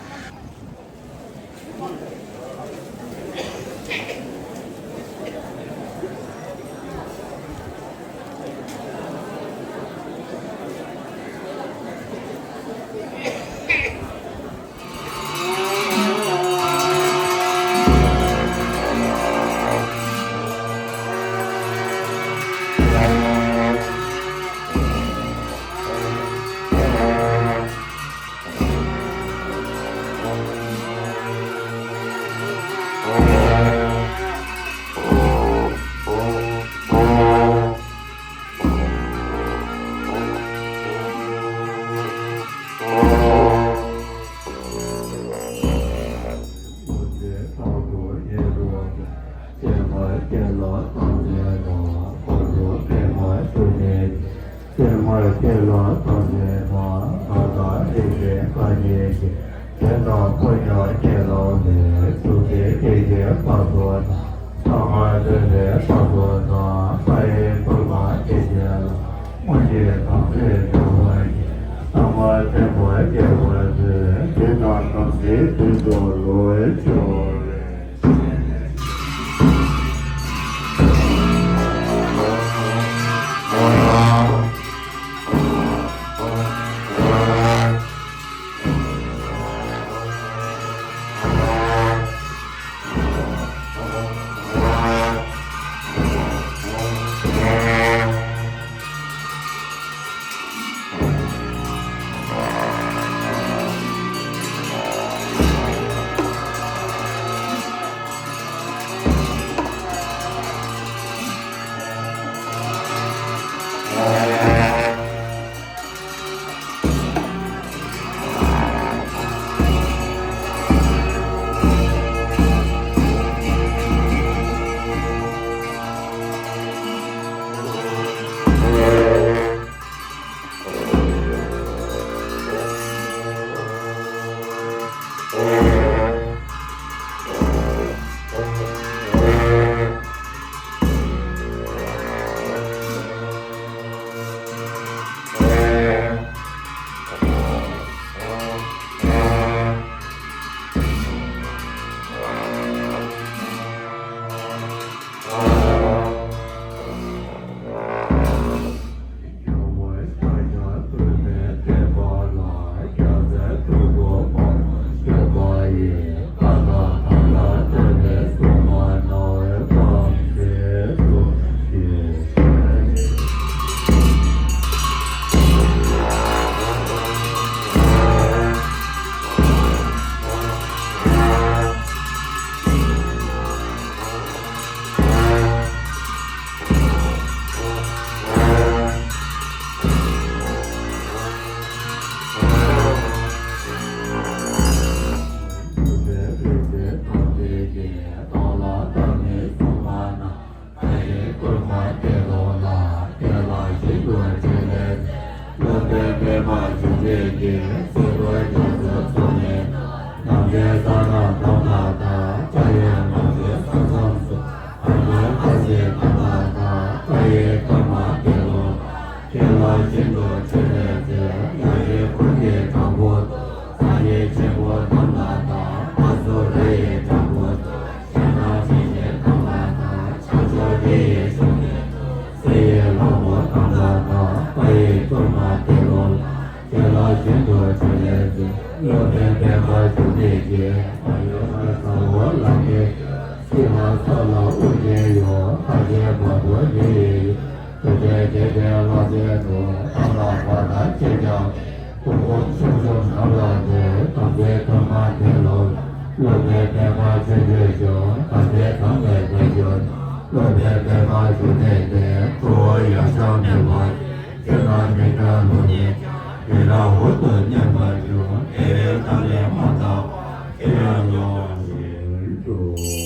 སློབ་དཔོན་པདྨ་འབྱུང་གནས་ཀྱིས། སྲིད་པའི་རྒྱ་མཚོའི་ཕྱོགས་ནས། ནམ་མཁའི་ས་རྣམས་མཐའ་དག་དང་། མཐའ་ཡས་ནམ་མཁའི་ས་མཚམས་སུ། ཨ་ནི་ལྷ་སྲིན་གདོན་བགེགས་དང་། ལྷ་ཡི་དཀར་དམར་བདེ་ཀློང་། ཞལ་ལག་བཞིན་དུ་འཕྲིན་ལས་མཛད། ཡེ་ཤེས་འཁོར་གྱི་གྲངས་པོ་དང་། སངས་རྒྱས་ཆེན་པོ་རྣམས་ལ་དང་། ཕ་སུ་ར་ཡི་གྲངས་པོ་དང་། ཞལ་སྣང་མི་བཟད་རྣམས་ལ་དང་། ཕྱག་མཆོག་དེ་ཡི་མཆོག་ནི། བསེ་ཡི་ལྷ་མོ་རྣམས་ལ་དང་། ལྷ་ཡི་གཏོར་མ་བདེ་ཀློང་ལ། ཞལ་ལག་བཞིན་དུ་འཕྲིན་ལས་མཛད། སློབ་དཔོན་པདྨ་འབྱུང་གནས་ཀྱིས། མ་ཡུམ་ལྷ་ས་འོག་ལ་གནས། སྲིད་ལྷ་ས་ལ་དབུ་རྒྱན་ཡོད། ལྷ་ཆེན་དམར་པོ་ལི་ཡི་ཡུལ། རྡོ་རྗེ་གདན་ལྷ་ཚན་དུ། གཏམས་ལ་བར་ན་ཅིར་འཕྱང་། སྐུ་འཁོར་ཆུང་ཆུང་རྣམས་ལ་འདུད། དམ་ཅན་ཐོག་མར་གདན་ལོག། སློབ་དཔོན་པདྨ་ཆོས་སྤྱོད་ཤོག། དམ་ཅན་གང་ལས་འདས་གྱུར། སློབ་དཔོན་པདྨ་འབྱུང་གནས་ཏེ། ཁྲོ་བོ་ཡང་དག་མེད་པར། ཆོས་རྣམས་མི་འདྲ་ལུགས་གཉིས་ཀྱང་། ཡུལ་རང་འོག་ཏུ་མཉམ་པར་འབྱུང་། དེ་ཡི་གཏམས་ལས་མ་འདའ་བར། ཁྱེད་ཡང་ཡོང་བ་ཞིག་འགྲོ།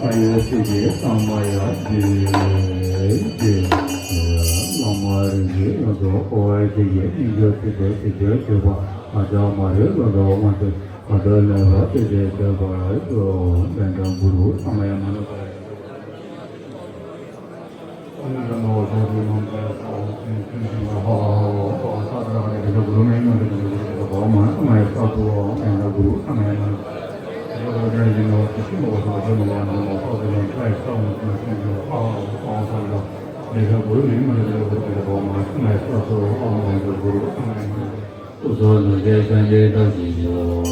ཨ་ཡོ་སི་ཀེ་ས་མ་ཡ་ཏི་ཏི། བླ་མ་རིན་པོ་ཆེ་ལ་སོགས་འཁོར་བའི་སྡེ་བརྒྱད་སྙིང་རྗེ་ཐུགས་རྗེ་ཆེ་བའི་མཆོད་པ་ང་ཅག་མ་རིག་ལ་དྭགས་དབང་ཐོབ་གང་འདོད་ལེགས་པར་སྤེལ་ཏེ་སྡོད་པར་ཤོག། ལན་གྲངས་གུ་རུ་ཐ་མ་ཡ་མ་ན་པ། སྐུ་གསུང་ཐུགས་རྗེ་སངས་རྒྱས་བཀྲ་ཤིས་ཤོག།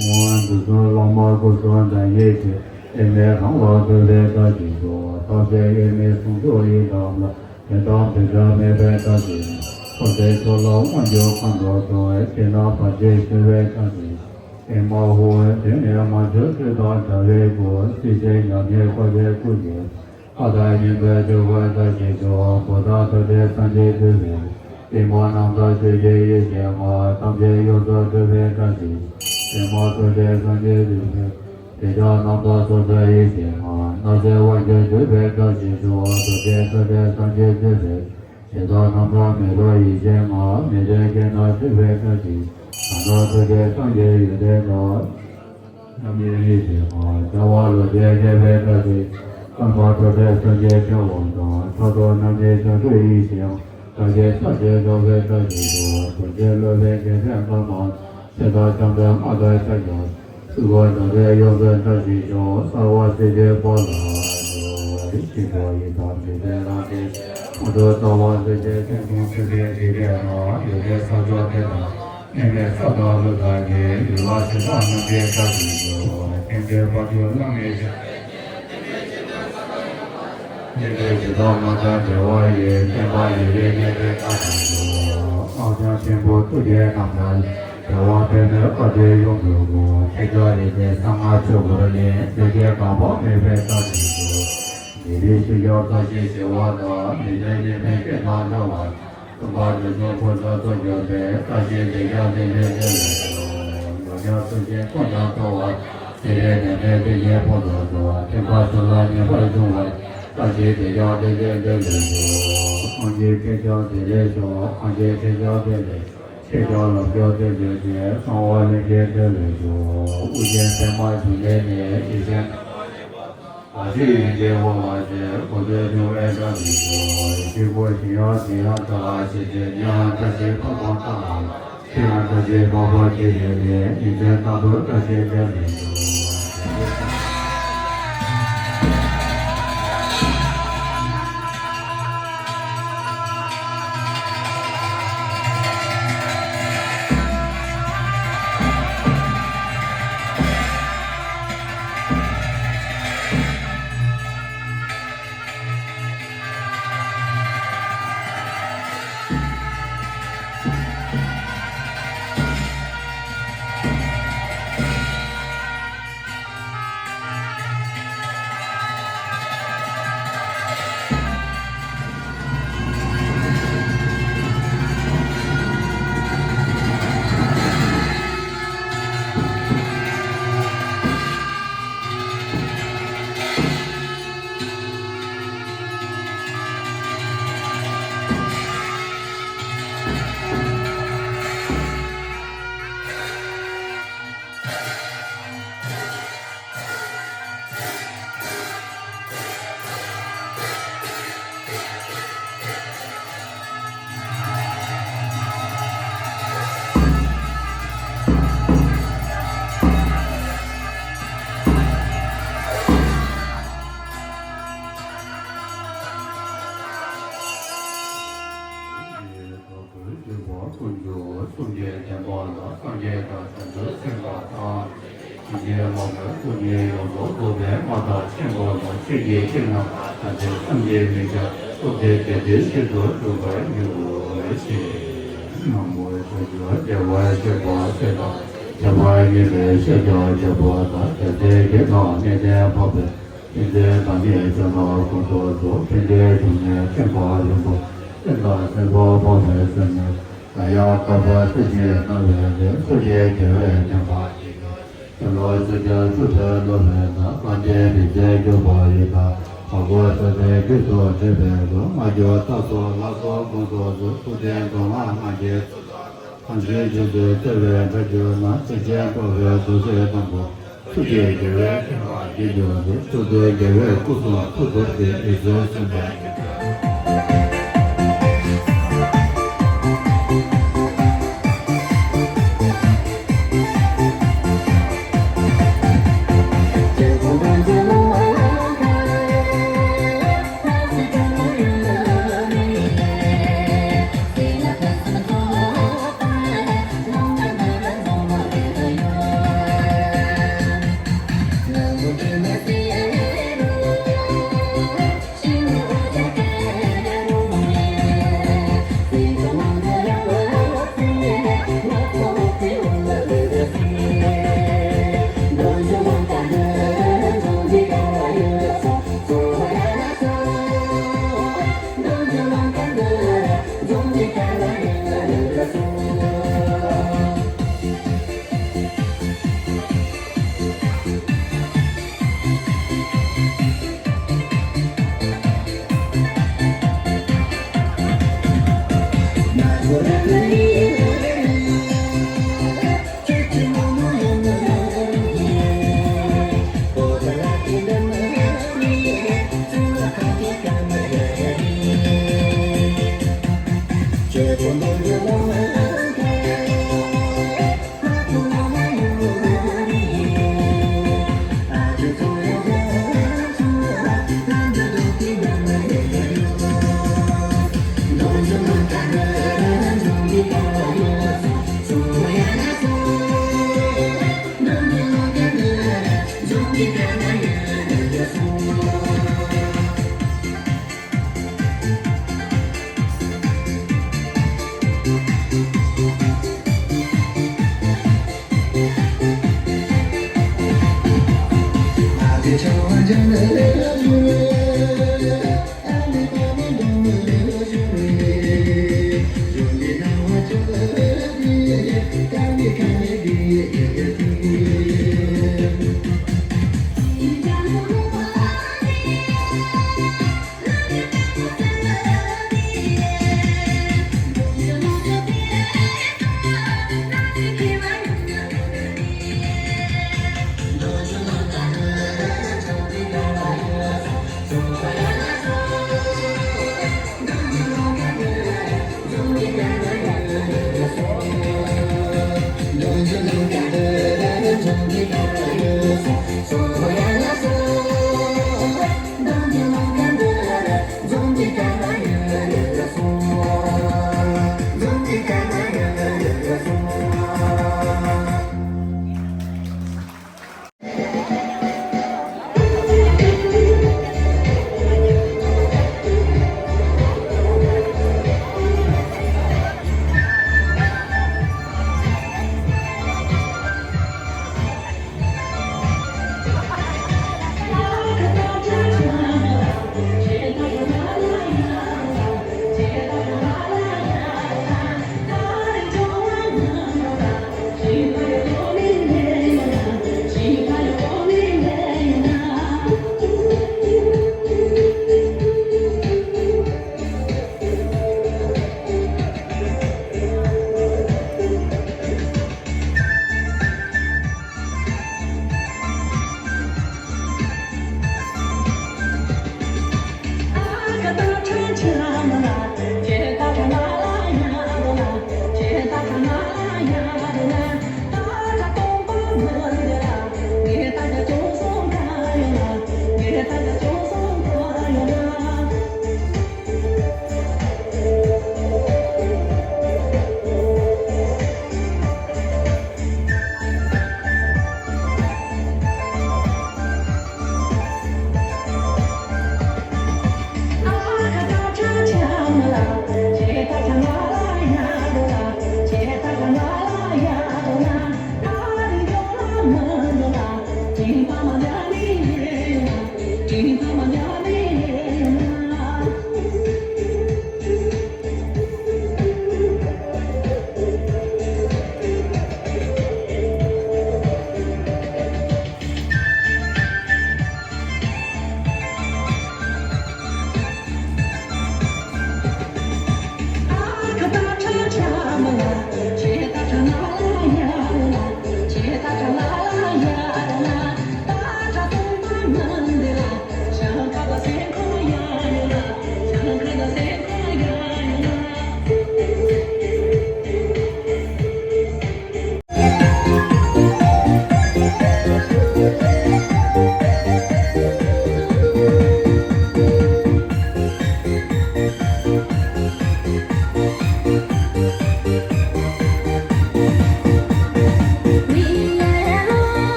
དབང་དུ་སོང་བླ་མ་སྐུ་གསུང་ཐུགས་རྗེ་ཆེ། ཨེ་མའི་རང་ལ་ཐུགས་རྗེ་བཀྲ་ཤིས་ཤོག། ཐབས་ཤེས་ཨེ་མའི་གསུང་ཆོས་ཡི་དམ་ལ། དོན་དམ་དོན་བྱ་མེད་པའི་བཀྲ་ཤིས་ཤོག། འཁོར་འདས་ཚོགས་ལ་དབང་བསྒྱུར་གང་དག་གསུང་། ཕྱི་ནང་བར་ཆད་ཞི་བའི་བཀྲ་ཤིས་ཤོག། ཨེ་མ་ཧོ། དེ་ནས་མ་བྱོན་ཆོས་དང་བྲལ་བའི་སྐུ། སྲིད་ཞིའི་ཉམས་ཉེས་འཁོར་བའི་སྐུ་ཡི། ཨ་ཏ་ཡིན་པའི་སྤྲུལ་སྐུའི་བཀྲ་ཤིས་ཤོག། བུ་དང་ཐུགས་རྗེ་སངས་རྒྱས་ཐུབ་པའི། ཏིང་མ་ནམ་མཁའ་ཆོས་ཀྱི་ཡེ་ཤེས་ལྔ། ཐམས་ཅད་ཡོངས་སུ་གྲུབ་པའི་བཀྲ་ཤིས་ཤོག། ཏིང་མ་ཐུགས་རྗེ་སངས་རྒྱས་ཐུབ་པའི། དེ་ཀྱང་རྣམ་དག་ཚོགས་བསགས་ཡེ་ཤེས་ལྔ། སྣང་སྲིད་དབང་ཕྱུག་འདུས་པའི་བཀྲ་ཤིས་ཤོག། ཐུགས་རྗེ་ཐུགས་རྗེ་སངས་རྒྱས་ཐུབ་པའི། ཞེ་སྡང་རྣམ་དག་མེ་ཏོག་ཡེ་ཤེས་ལྔ། མི་མཐུན་རྐྱེན་དང་འཁྲིག་པའི་བཀྲ་ཤིས། གང་དག་ཐུགས་རྗེ་སངས་རྒྱས་ཡོན་ཏན་ལྔ། རྣམ་དབྱེ་ཡེ་ཤེས་ལྔ། བྱ་བ་ལུགས་ཅན་རྒྱས་པའི་བཀྲ་ཤིས། བསམ་པ་ཐུགས་རྗེ་སངས་རྒྱས་ཆེན་པོ་དང་། ཕྲག་དོག་རྣམ་སྨིན་བྱང་ཆུབ་ཡེ་ཤེས་ལྔ། བཀྲ་ཤིས་ས་ཆེན་རྫོགས་པའི་བཀྲ་ཤིས་ཤོག། ཐུགས་རྗེ་སློབ་དཔོན་དགེ་ཕན་བླ་མ། ཚེ་དང་བྱམས་པའི་མངའ་བདག་ཤཱཀྱ། སྲིད་པ་དང་བྲལ་ཡོངས་སུ་བཀྲ་ཤིས་ཤོག། སརྦ་སིདྡྷི་ཕ་ལ་ནོ། ཤིང་ཏོག་ཡི་དམ་ཚིག་ལྡན་རང་བཞིན་གྱི། མངོན་མཐོ་རྩ་བ་ཐུགས་རྗེ་ཐེག་མཆོག་ཐུགས་རྗེ་ཞི་བདེ་ལྔ། ཡོན་ཏན་ས་མཆོག་དེ་དག་དམིགས་མེད་ས་དང་ཀླུ་དག་གི། ཡུལ་ལྷ་གཞི་བདག་རྣམས་ཀྱི་བཀྲ་ཤིས་ཤོག། མཁྱེན་བརྩེ་དཔལ་སྤྲུལ་བླ་མའི་ཞབས། ཉེ་འབྲེལ་ཇི་ལྟར་མ་འདྲ་འབྲེལ་བ་ཡི། བསྟན་པ་ཡུན་རིང་གནས་པའི་བཀྲ་ཤིས་ཤོག། སྔགས་འཆང་ཆེན་པོ་ཐུགས་རྗེ་རྣམ་ཐར། རྒྱལ་བ་པདྨའི་བཀའ་དྲིན་ཡོངས་སུ་བསྐོར། ཁྱེད་ཅག་རིགས་ལྡན་གསང་སྔགས་ཆོས་སྐོར་ལས། འདི་སྐད་གང་བ་མེད་པའི་བཀྲ་ཤིས་ཤོག། དེ་ནས་ཆོས་སྐྱོང་བཀྲ་ཤིས་ཞི་བ་དང་། མི་མཐུན་ནད་མེད་སྐྱེ་དང་འགྲོ་བ། སྟོན་པ་དྲུག་སྐྱོང་ཕོ་བྲང་དུ་གྱུར་པའི། བཀྲ་ཤིས་དེ་ཡང་དེ་ལས་འདས་པའི་ཚེ། ལོ་ལྔ་ཚུན་ཆད་ཀུན་ནས་མཐོ་བ། ཚེ་རབས་ནད་མེད་དེ་ཡི་ཕུན་སུམ་ཚོགས། ཐེག་པ་ཆོས་ལ་སྙོམས་པར་འཇུག་པ། བཀྲ་ཤིས་དེ་ཡང་དེ་ལས་འདས་པའི་ཚེ། ལོ། ཨོ་རྒྱན་སྐྱེས་སྐྱོང་དེ་ལས་བྱུང་། ཨོ་རྒྱན་སྐྱེས་སྐྱོང་དེ་ལས། ཆོས་སྐྱོང་ལམ་སྐྱོང་དེ་ལས་བྱུང་། གསང་བ་རླུང་གི་དེ་ལས་བྱུང་། ཨོ་རྒྱན་པདྨ་འབྱུང་གནས་ནས། ཡེ་ཤེས་ནམ་མཁའ་ལས་མར། བཀྲ་ཤིས་ཡོན་ཏན་དབུ་མ་ཆེ། གོ་འཕང་འབྱུང་བའི་བཀྲ་ཤིས་ཤོག། ཡེ་ཤེས་སྐུ་ཞི་གཡང་ཞི་གཡང་དག་ལ་ཞི་བྱེད། མི་གཡང་བཀྲ་ཤིས་ཕ་བོང་ཐང་ལ། ཆོས་དབྱིངས་བཀྲ་ཤིས་འཕགས་པ་སྤྱན་རས་གཟིགས། ཡོན་ཏན་རྣམ་པར་བཀྲ་ཤིས་དེ་ལས་ཤོག། ཀུན་འབྱུང་གསུང་གི་བདེན་པ་ལ། སངས་རྒྱས་དང་བྱང་ཆུབ་སེམས་དཔའ་དང་། སེམས་ཅན་མང་པོའི་སྡུག་བསྔལ་ཡོངས་སུ་འཇོམས་པའི་མངའ་བདག་ཆེན་པོ་ལ། ཆོས་ཀྱི་ཞིང་རྣམས་ལ་ཐམས་ཅད་བསམ་གྱིས་མི་ཁྱབ་པ་སྟོབས་ལྡན་དེ་འདྲའི་ཆོས་སུ་འགྲུབ་པར་འགྱུར་ཞེས། ན་མོ། ཆོས་ཀྱི་རྒྱལ་བ་ཆེན་པོ་སྲས་དང་། ཁྱད་པར་གཉིས་པའི་ཆོས་ཀྱི་རྒྱལ་པོ་དང་། རྒྱལ་སྲས་ཀྱི་ནང་གནས་བརྟན་འཕགས་པའི། ཏིང་འཛིན་དང་ནི་ཕྱི་ནང་ཀུན་ཏུ་རྫོགས། ཕན་བདེའི་འབྱུང་གནས་མཁྱེན་པ་ཆེན་པོ། སེམས་དང་སེམས་དཔའ་སྤངས་པའི་སེམས་ནི། ཡང་དག་པར་ཐུགས་རྗེས་གནང་བའི་ཚེ། ཐུགས་རྗེ་དགེ་བའི་བསྟན་པ་ཞིག། ཆོས་ལོ་བཅུ་བརྒྱ་བཅུ་དྲུག་སློབ་པའི་མཐར། བསམ་གཏན་རིག་རྩལ་གྱུར་པ་ཡི་དྭགས། འཕགས་སྐོར་ཐོབ་པའི་རྒྱུ་དང་འབྲེལ་བའི་ཚུལ། སྔ་འགྱུར་རྟ་སོགས་ལྷ་ཚོགས་ཀུན་ཏུ་བཞུགས། ཐུབ་བསྟན་སྡོམ་ལྔ་སྔགས་ཀྱི་ཚུལ་དང་། ཐམས་ཅད་རྗེས་སུ་བརྩེ་བའི་སྒྲ་བསྒྱུར་ན། ཐེག་ཆེན་སྤོང་བའི་རྫོགས་ཚོགས་དང་པོ། ཐུགས་རྗེ་དགེ་བའི་བསྟན་པ་རྒྱས་འགྱུར་ཏེ། ཐུབ་བསྟན་དགེ་བའི་སྐུ་གསུང་ཐུགས་རྫོགས་ཏེ། རིགས་དྲུག་སེམས་དཔའི་